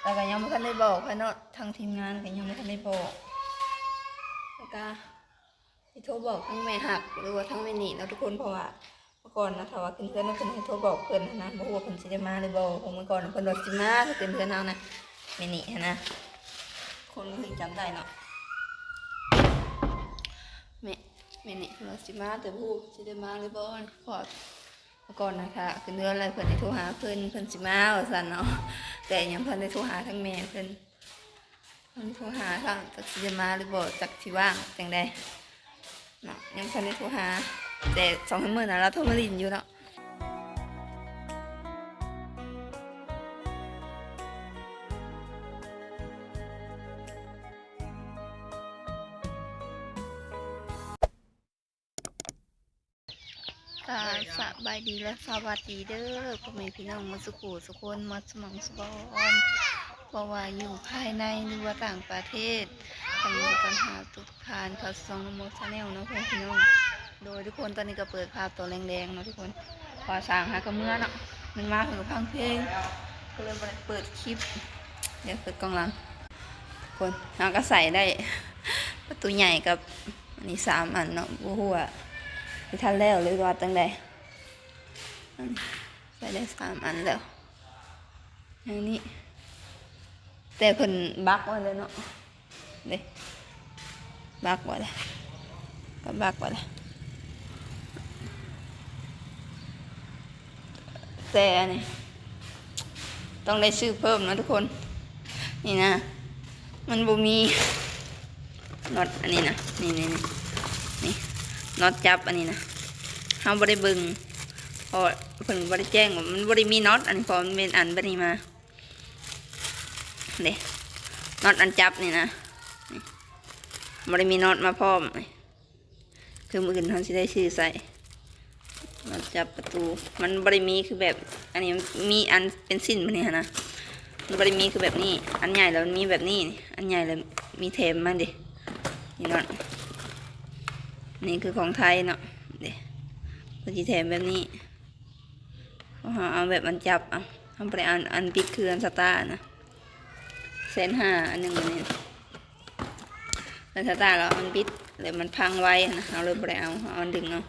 ແລ້ວກໍຍັງບໍ່ທັນໄດ້ບອກໃຜເນາະ ທາງທີມງານກໍຍັງບໍ່ທັນໄດ້ບອກ ແລ້ວກໍຊິໂທບອກທາງແມ່ຮັກ ຫຼືວ່າທາງແມ່ນິເນາະທຸກຄົນ ເພາະວ່າ ເມື່ອກ່ອນນະ ຖ້າວ່າຂຶ້ນເຮືອນນະ ເພິ່ນໃຫ້ໂທບອກເພິ່ນຫັ້ນນະ ບໍ່ຮູ້ວ່າເພິ່ນຊິໄດ້ມາຫຼືບໍ່ ເພາະເມື່ອກ່ອນນະ ເພິ່ນວ່າຊິມາເຮືອນເຮົານະ ແມ່ນິຫັ້ນນະ ຄົນເພິ່ນຈຳໄດ້ເນາະ ແມ່ ແມ່ນິເພິ່ນວ່າຊິມາ ແຕ່ບໍ່ຮູ້ຊິໄດ້ມາຫຼືບໍ່ ເພາະວ່າເມື່ອກ່ອນນະ ຖ້າຂຶ້ນເຮືອນແລ້ວເພິ່ນໃຫ້ໂທຫາເພິ່ນ ເພິ່ນຊິມາວ່າຊັ້ນເນາະ ແຕ່ຍັງບໍ່ທັນໄດ້ໂທຫາທາງແມ່ເພິ່ນ. ເພິ່ນໂທຫາ ຈັກຊິໄດ້ມາຫຼືບໍ່ ຈັກຊິວ່າງຈັ່ງໃດເນາະ ຍັງບໍ່ທັນໄດ້ໂທຫາ ແຕ່ສອງສາມມື້ນະ ລາວໂທມາຫຼິ້ນຢູ່ເນາະ. ກະສະບາຍດີ ແລະ ສະຫວັດດີເດີ ພໍ່ແມ່ພີ່ນ້ອງໝົດສູ່ຜູ້ສູ່ຄົນ ໝົດສູ່ໝ່ອງສູ່ບ່ອນ ບໍ່ວ່າຢູ່ພາຍໃນ ຫຼືວ່າຕ່າງປະເທດ ກະຍິນດີຕ້ອນຮັບທຸກທ່ານເຂົ້າສູ່ຊ່ອງນ້ອງໂມ Channel ເນາະ ພໍ່ແມ່ພີ່ນ້ອງ. ໂດຍ ທຸກຄົນ ຕອນນີ້ກະເປີດພາບຕອນແລງໆເນາະທຸກຄົນ ເພາະວ່າຊ່າງຫາກະເມືອເນາະ ມັນມາເພິ່ນກະຟັງເພງ ກະເລີຍບໍ່ໄດ້ເປີດຄລິບ ດຽວເປີດກ້ອງຫຼັງ. ຄົນ ເຮົາກະໃສ່ໄດ້ປະຕູໃຫຍ່ກັບອັນນີ້ສາມອັນເນາະ ບໍ່ຮູ້ວ່າຊິທັນແລ້ວຫຼືວ່າຈັ່ງໃດ ອັນນີ້ໃສ່ໄດ້ສາມອັນແລ້ວ ອັນນີ້ ແຕ່ເພິ່ນບັກໄວ້ແລ້ວເນາະ ເດ້ ບັກໄວ້ແລ້ວ ກະບັກໄວ້ແລ້ວ ແຕ່ອັນນີ້ຕ້ອງໄດ້ຊື້ເພີ່ມເນາະທຸກຄົນ ນີ້ນະ ມັນບໍ່ມີນັອດອັນນີ້ນະ ນີ້ໆໆ ນີ້ ນັອດຈັບອັນນີ້ນະ ເຮົາບໍ່ໄດ້ເບິ່ງ ເພາະເພິ່ນບໍ່ໄດ້ແຈ້ງວ່າ ມັນບໍ່ໄດ້ມີນັອດອັນນີ້ ເພາະມັນເປັນອັນແບບນີ້ມາ ເດ້ ນັອດອັນຈັບນີ້ນະ ນີ້ ບໍ່ໄດ້ມີນັອດມາພ້ອມ ຄືມື້ອື່ນເຮົາຊິໄດ້ຊື້ໃສ່ ນັອດຈັບປະຕູ ມັນບໍ່ໄດ້ມີຄືແບບ ອັນນີ້ມີອັນເປັນຊິ້ນແບບນີ້ຫັ້ນນະ ມັນບໍ່ໄດ້ມີຄືແບບນີ້ ອັນໃຫຍ່ແລ້ວມັນມີແບບນີ້ ອັນໃຫຍ່ແລ້ວມີແຖມມາເດ້ ນີ້ນັອດ ນີ້ຄືຂອງໄທເນາະ ເດ້ ເພິ່ນຊິແຖມແບບນີ້ ເຮົາເອົາແບບອັນຈັບ ເອົາ ເຮົາບໍ່ໄດ້ເອົາອັນປິດຄືອັນສະຕານະ ແສນຫ້າອັນໜຶ່ງອັນນີ້ ແຕ່ຖ້າຕາລະມັນບິດ ແລ້ວມັນພັງໄວຫັ້ນນະ ເຮົາເລີຍບໍ່ໄດ້ເອົາ ເຮົາເອົາດຶງເອົາ.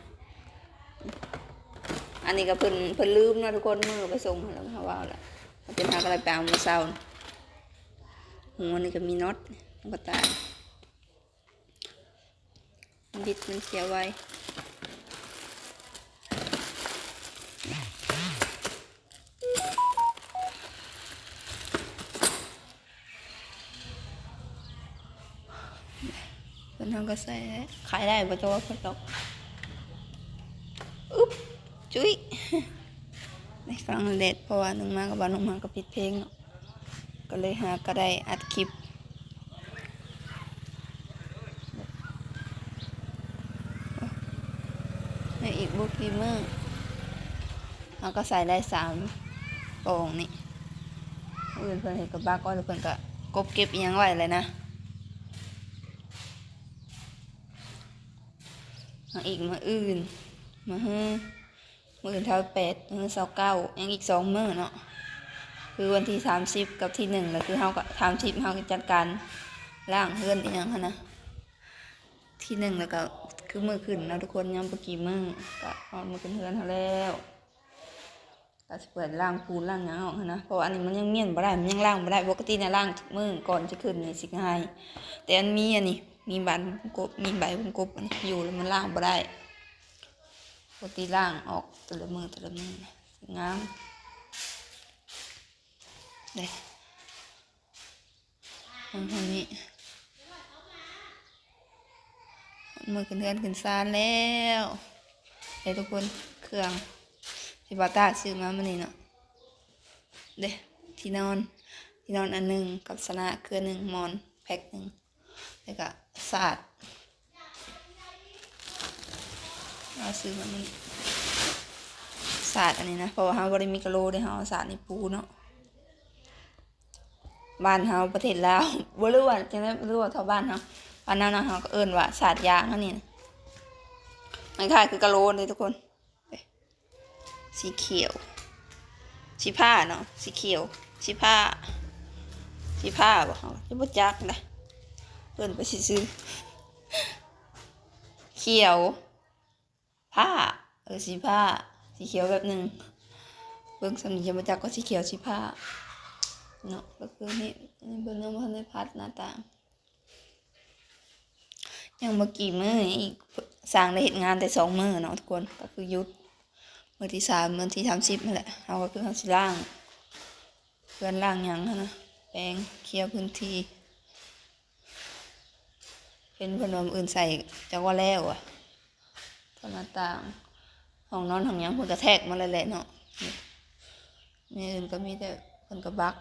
ອັນນີ້ກໍເພິ່ນ ເພິ່ນລືມເນາະທຸກຄົນ ມື້ໄປສົ່ງ ແລ້ວເຮົາເວົ້າແລ້ວ ເປັນເຮົາກໍໄດ້ໄປເອົາມື້ເຊົ້າ. ຫົວນີ້ກໍມີນັອດ ມັນກໍຕາຍ. ມັນບິດ ມັນເສຍໄວ. ເພິ່ນເຮົາກໍໃສ່ໄດ້ ຂາຍໄດ້ບໍ່ ເຈົ້າວ່າເພິ່ນດອກ. ອຶບ ຈຸ້ຍ ໃນຝັ່ງແດດ ເພາະວ່າໜຶ່ງມາກໍບໍ່ ໜຶ່ງມາກໍປິດເພງເນາະ. ກໍເລີຍຫາກໍໄດ້ອັດຄລິບ ໃນອີກບໍ່ກີ່ມື້ ເຮົາກໍໃສ່ໄດ້ສາມປອງນີ້. ມື້ອື່ນເພິ່ນເຮັດກະບັກໄວ້ ແລ້ວເພິ່ນກໍກົບເກັບອີ່ຫຍັງໄວ້ແຫຼະນະ. ເອົາອີກມື້ອື່ນ ມື້ຮື ມື້ຊາວແປດ ມື້ຊາວເກົ້າ ຍັງອີກສອງມື້ເນາະ ຄືວັນທີສາມສິບກັບທີໜຶ່ງ ແລ້ວຄືເຮົາກໍ ສາມສິບ ເຮົາກໍຈັດການລ້າງເຮືອນອີ່ຫຍັງຫັ້ນນະ. ທີໜຶ່ງ ແລ້ວກໍຄືມື້ຂຶ້ນເນາະທຸກຄົນ ຍັງບໍ່ກີ່ມື້ ກໍຮອດມື້ຂຶ້ນເຮືອນເຮົາແລ້ວ. ກໍຊິເປີດລ້າງປູນລ້າງຫຍັງອອກຫັ້ນນະ ເພາະວ່າອັນນີ້ມັນຍັງມ້ຽນບໍ່ໄດ້ ມັນຍັງລ້າງບໍ່ໄດ້. ປົກກະຕິນະລ້າງທຸກມື້ ກ່ອນຊິຂຶ້ນນີ້ຊິງ່າຍ ແຕ່ມັນມີອັນນີ້ ມີບານວົງກົບ ມີໃບວົງກົບອັນນີ້ຢູ່ ແລ້ວມັນລ້າງບໍ່ໄດ້. ປົກກະຕິລ້າງອອກແຕ່ລະມື້ ແຕ່ລະມື້ ງາມເດ້. ເບິ່ງທາງນີ້ ມື້ຂຶ້ນເຮືອນຂຶ້ນຊານແລ້ວເດ້ທຸກຄົນ. ເຄື່ອງທີ່ບ່າວຕ້າຊື້ມາມື້ນີ້ເນາະ ເດ້ ທີ່ນອນ ທີ່ນອນອັນໜຶ່ງ ກັບຊະນະເຄືອໜຶ່ງ ໝອນແພັກໜຶ່ງ ແລ້ວກະສາດ ເຮົາຊື້ມາມື້ນີ້ ສາດອັນນີ້ນະ ເພາະວ່າເຮົາບໍ່ໄດ້ມີກະໂຫຼເດ້ ເຮົາເອົາສາດນີ້ປູເນາະ. ບ້ານເຮົາປະເທດລາວ ບໍ່ຮູ້ວ່າຈັ່ງໃດ ບໍ່ຮູ້ວ່າເທົ່າບ້ານເຮົາ ບ້ານເຮົານະ ເຮົາກໍເອີ້ນວ່າສາດຢາງອັນນີ້ນະ ມັນຄ້າຍຄືກະໂຫຼເດ້ທຸກຄົນ. ເດ້ ສີຂຽວ ສີຟ້າເນາະ ສີຂຽວ ສີຟ້າ. ສີຟ້າບໍ່? ເຮົາກໍບໍ່ຈັກນະ ເອີ້ນໄປຊື່ໆ. ຂຽວ ຟ້າ ເອີ ສີຟ້າ ສີຂຽວແບບໜຶ່ງ. ເບິ່ງສ່ຳນີ້ຍັງບໍ່ຈັກວ່າສີຂຽວ ສີຟ້າເນາະ. ກໍຄືນີ້ ເພິ່ນຍັງບໍ່ທັນໄດ້ພັດໜ້າຕ່າງ. ຍັງບໍ່ກີ້ມື້ອີກ ຊ່າງໄດ້ເຮັດງານແຕ່ສອງມື້ເນາະທຸກຄົນ. ກໍຄືຢຸດມື້ທີສາມ ວັນທີສາມສິບຫັ້ນແຫຼະ. ເຮົາກໍຄືເຮົາຊິລ້າງເຮືອນລ້າງຫຍັງຫັ້ນນະ ແປງເຄຍພື້ນທີ່. ເຫັນເພິ່ນວ່າມື້ອື່ນໃສ່ ຈັກວ່າແລ້ວອະ. ກໍໜ້າຕ່າງ ຫ້ອງນອນຫ້ອງຫຍັງເພິ່ນກໍແທກມາແລ້ວແຫຼະເນາະ. ມື້ອື່ນກໍມີແຕ່ເພິ່ນກໍບັກ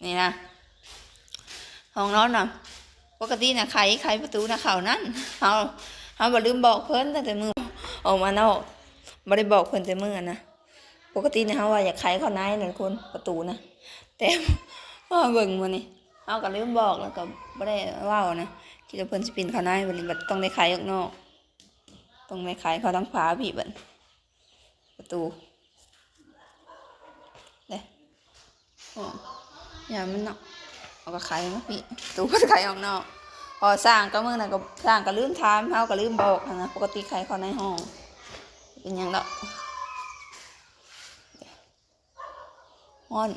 ນີ້ນະ ຫ້ອງນອນນະ. ປົກກະຕິນະ ໄຂ ໄຂປະຕູນະ ເຂົ້ານັ້ນ ເຮົາ ເຮົາບໍ່ລືມບອກເພິ່ນຕັ້ງແຕ່ມື້ອອກມານອກ ບໍ່ໄດ້ບອກເພິ່ນແຕ່ມື້ຫັ້ນນະ. ປົກກະຕິນະ ເຮົາວ່າຢາກໄຂເຂົ້າໃນນັ້ນຄົນ ປະຕູນະ ແຕ່ມາເບິ່ງມື້ນີ້ ເຮົາກໍລືມບອກ ແລ້ວກໍບໍ່ໄດ້ເວົ້ານະ. ຄິດວ່າເພິ່ນຊິປີນເຂົ້າໃນ ບັດນີ້ບັດຕ້ອງໄດ້ໄຂອອກນອກ ຕ້ອງໄດ້ໄຂເຂົ້າທາງຝາພີ້ບັດ ປະຕູເດ້. ໂອ້ ຢ້ານມັນເນາະ ເຮົາກໍໄຂມາພີ້ ປະຕູກໍໄຂອອກນອກ. ພໍຊ່າງກໍມື້ນັ້ນກໍ ຊ່າງກໍລືມຖາມ ເຮົາກໍລືມບອກຫັ້ນນະ. ປົກກະຕິໄຂເຂົ້າໃນຫ້ອງ ເປັນຫຍັງດອກ. ຮ້ອນ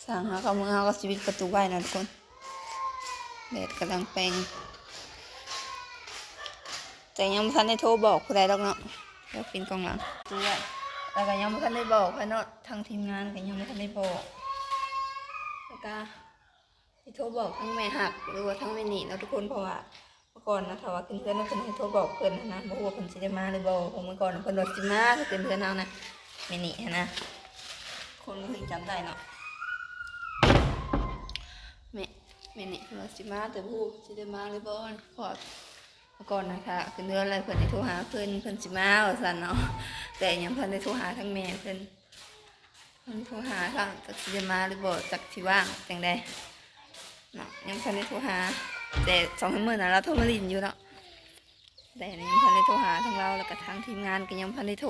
ຊ່າງເຮົາກໍ ມື້ເຮົາກໍຊິປິດປະຕູໄວ້ນະທຸກຄົນ. ແດດກຳລັງແປງ ແຕ່ຍັງບໍ່ທັນໄດ້ໂທບອກຜູ້ໃດດອກເນາະ ແລ້ວປິ່ນກ້ອງຫຼັງ ແລ້ວກໍຍັງບໍ່ທັນໄດ້ບອກໃຜເນາະ. ທາງທີມງານກໍຍັງບໍ່ທັນໄດ້ບອກ ແລ້ວກໍ ຊິໂທບອກທັງແມ່ຮັກ ຫຼືວ່າທັງແມ່ນິເນາະທຸກຄົນ. ເພາະວ່າເມື່ອກ່ອນນະ ຖ້າວ່າຂຶ້ນເຮືອນນະ ເພິ່ນໃຫ້ໂທບອກເພິ່ນຫັ້ນນະ ບໍ່ຮູ້ວ່າເພິ່ນຊິໄດ້ມາຫຼືບໍ່. ເພາະເມື່ອກ່ອນນະ ເພິ່ນວ່າຊິມາ ຄືຂຶ້ນເຮືອນເຮົານະ ແມ່ນິຫັ້ນນະ ຄົນກໍຄືຈຳໄດ້ເນາະ. ແມ່ ແມ່ນິເພິ່ນວ່າຊິມາ ແຕ່ບໍ່ຮູ້ຊິໄດ້ມາຫຼືບໍ່. ເພາະວ່າເມື່ອກ່ອນນະ ຖ້າຂຶ້ນເຮືອນແລ້ວ ເພິ່ນຊິໂທຫາເພິ່ນ ເພິ່ນຊິມາວ່າຊັ້ນເນາະ. ແຕ່ຍັງບໍ່ທັນໄດ້ໂທຫາທາງແມ່ເພິ່ນ ເພິ່ນໂທຫາ ຈັກຊິໄດ້ມາຫຼືບໍ່ ຈັກຊິວ່າງຈັ່ງໃດເນາະ. ຍັງບໍ່ທັນໄດ້ໂທຫາ ແຕ່ສອງສາມມື້ນະ ລາວໂທມາຫຼິ້ນຢູ່ເນາະ ແຕ່ຍັງບໍ່ທັນໄດ້ໂທຫາທາງລາວ ແລ້ວກໍທາງທີມງານກໍຍັງບໍ່ທັນໄດ້ໂທ.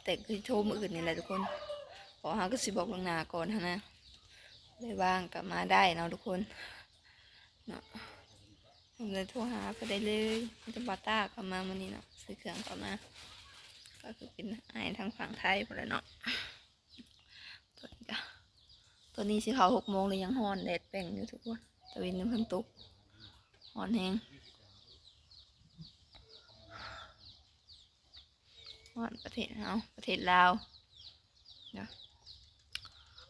ແຕ່ກໍຊິໂທມື້ອື່ນນີ້ແຫຼະທຸກຄົນ ເພາະເຮົາກໍຊິບອກລ່ວງໜ້າກ່ອນຫັ້ນນະ. ໄດ້ວ່າງກໍມາໄດ້ເນາະທຸກຄົນເນາະ. ເພິ່ນເລີຍໂທຫາເພິ່ນໄດ້ເລີຍ. ມີແຕ່ບ່າວຕ້າເຂົ້າມາມື້ນີ້ເນາະ ຊື້ເຄື່ອງເຂົ້າມາ ກໍຄືເປັນອ້າຍທາງຝັ່ງໄທພຸ້ນແຫຼະເນາະ. ຕອນນີ້ກະ ຕອນນີ້ຊິເຂົ້າຫົກໂມງແລ້ວ ຍັງຮ້ອນ ແດດແປ້ງຢູ່ທຸກຄົນ. ຕາເວັນຍັງບໍ່ທັນຕົກ ຮ້ອນແຮງ. ຮ້ອນປະເທດເຮົາ ປະເທດລາວເນາະ.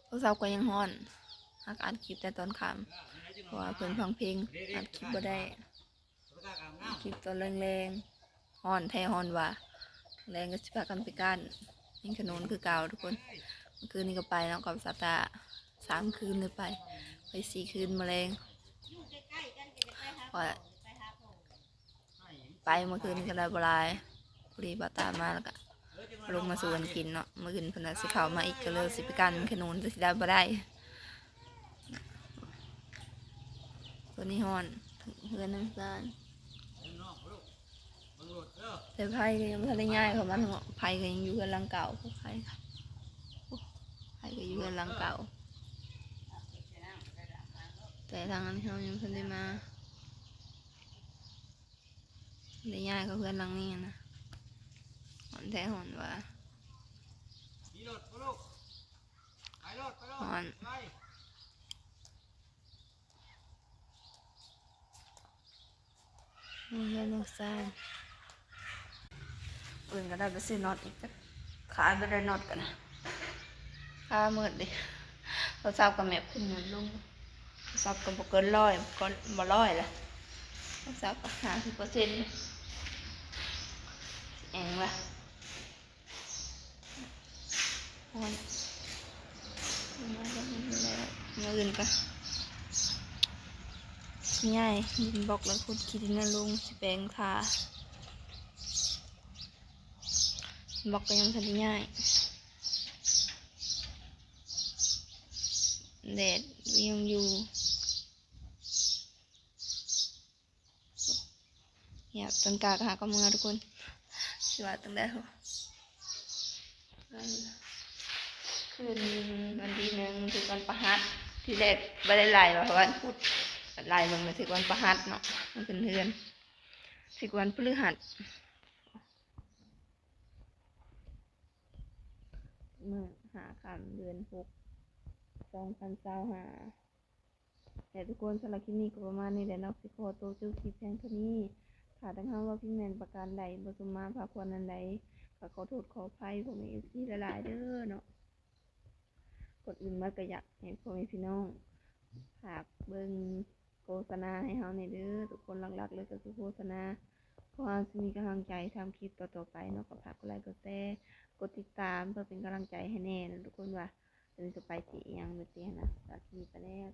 ໂທລະສັບກໍຍັງຮ້ອນ ຫາກອັດຄລິບແຕ່ຕອນຄ່ຳ ເພາະວ່າເພິ່ນຟັງເພງ ອັດຄລິບບໍ່ໄດ້. ຄລິບຕອນແລງໆ ຮ້ອນແທ້ຮ້ອນວ່າ ແລງກໍຊິພາກັນໄປກ້ານ ແຂວງຂະໜົນຄືເກົ່າທຸກຄົນ. ມື້ຄືນນີ້ກໍໄປເນາະ ກັບສາວຕາ ສາມຄືນເລີຍໄປ ໄປສີ່ຄືນ ມາແລງ ເພາະວ່າໄປມື້ຄືນນີ້ກໍໄດ້ບໍ່ຫຼາຍ ພໍດີບ່າວຕາມາ ແລ້ວກໍລົງມາສູ່ກັນກິນເນາະ. ມື້ອື່ນເພິ່ນວ່າຊິເຂົ້າມາອີກ ກໍເລີຍຊິໄປກ້ານແຂວງຂະໜົນ ແຕ່ຊິໄດ້ບໍ່ໄດ້. ຕອນນີ້ຮ້ອນ ເຮືອນນາງຊານ ແຕ່ໃຜກໍຍັງບໍ່ທັນໄດ້ຍ້າຍເຂົ້າມາເນາະ. ໃຜກໍຍັງຢູ່ເຮືອນຫຼັງເກົ່າ ໃຜ ໃຜກໍຢູ່ເຮືອນຫຼັງເກົ່າ. ແຕ່ທາງອັນເຮົາຍັງບໍ່ທັນໄດ້ມາ ໄດ້ຍ້າຍເຂົ້າເຮືອນຫຼັງນີ້ນະ. ຮ້ອນແທ້ຮ້ອນວ່າ ຮ້ອນ. ໂອ້ຍ ນ້ອງຊາຍ ອື່ນກໍໄດ້ໄປຊື້ນັອດອີກ ຂາຍບໍ່ໄດ້ນັອດກັນນະ ຄາໝົດເດ້. ໂທລະສັບກໍແມັກຂຶ້ນແມັກລົງ ໂທລະສັບກໍບໍ່ເກີນຮ້ອຍ ບໍ່ເກີນ ບໍ່ຮ້ອຍລະ ໂທລະສັບກໍຫ້າສິບເປີເຊັນ ແອງລະ. ຮ້ອນ ມາແລ້ວ ມາແລ້ວ ມື້ອື່ນກະຊິຍ້າຍດິນບລັອກ ແລ້ວຂຸດຂີ້ດິນນະລົງ ຊິແປງທາ. ບລັອກກໍຍັງບໍ່ທັນໄດ້ຍ້າຍ ແດດຍັງຢູ່. ເຫຍ ຕອນກາກໍຫາກໍເມືອທຸກຄົນ ສ ຊິວ່າຈັ່ງໃດ ຄືນວັນທີໜຶ່ງ ຖືກວັນພະຫັດ. ທີແລກບໍ່ໄດ້ໄລ່ວ່າວັນພຸດ, ໄລ່ເບິ່ງແລ້ວຖືກວັນພະຫັດເນາະ, ມັນເປັນເດືອນ ຖືກວັນພຶດຫັດ. ມື້ຫ້າຄ່ຳ ເດືອນຫົກ ສອງພັນຊາວຫ້າ. ແລະທຸກຄົນ, ສຳລັບຄລິບນີ້ກໍປະມານນີ້ແຫຼະເນາະ, ຊິຂໍໂຕຈົບຄລິບພຽງເທົ່ານີ້. ຖ້າທາງເຮົາເວົ້າຜິດແມ່ນປະການໃດ, ບໍ່ສົມມາພາຄວນອັນໃດ, ກໍຂໍໂທດຂໍອະໄພພໍ່ແມ່ເອັຟຊີຫຼາຍໆເດີເນາະ. ກ່ອນອື່ນໝົດກໍຢາກໃຫ້ພໍ່ແມ່ພີ່ນ້ອງຝາກເບິ່ງໂຄສະນາໃຫ້ເຮົາແດ່ເດີທຸກຄົນ, ຫຼັກໆເລີຍກໍຄືໂຄສະນາ, ເພາະເຮົາຊິມີກຳລັງໃຈທຳຄລິບຕໍ່ໆໄປເນາະ. ກໍຝາກກົດໄລກົດແຊ ກົດຕິດຕາມ ເພື່ອເປັນກຳລັງໃຈໃຫ້ແດ່ເນາະທຸກຄົນ, ວ່າຕອນນີ້ຕໍ່ໄປຊິອີ່ຫຍັງແບບຊີ້ຫັ້ນນະ. ກໍຄລິບນີ້ໄປແລ້ວ.